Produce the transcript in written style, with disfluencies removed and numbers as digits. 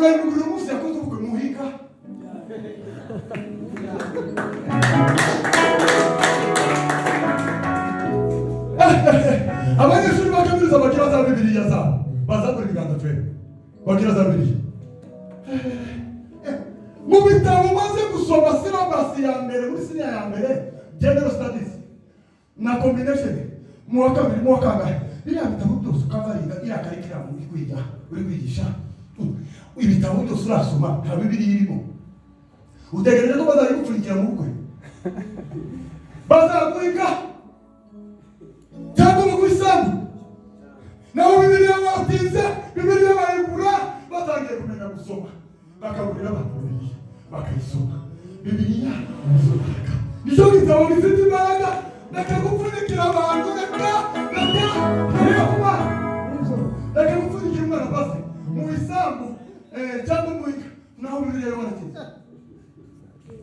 Urayimugurira umunsi yakoze ubukwe muhiga. Abanyeshuri ba kaminuza bagira za Bibiliya zabo, bazamura ibiganza twebwe bagira za Bibiliya. Mu bitabo maze gusoma, syllabus ya mbere muri senior ya mbere, general studies na combination, mu wa kabiri, mu wa kangahe, biriya bitabo byose ukavaringa iriya curriculum uri kwiga, uri kwigisha, ibitabo byose urasoma, nta Bibiliya irimo. Utegereje ko bazayigupfunyikira mu bukwe, bazaguhiga cyangwa baguha isambu? Naho Bibiliya watinze, Bibiliya bayigura batangiye kumenya gusoma, bakagurira abantu Bibiliya bakayisoma. Bibiliya nizo mbaraga, nicyo gitabo gifite imbaraga. Reka gupfunyikira abantu, reka, reka, reka kuba, reka gupfunyikira umwana basi mu isambu cyangwa mu inka, naho Bibiliya yo waratinze.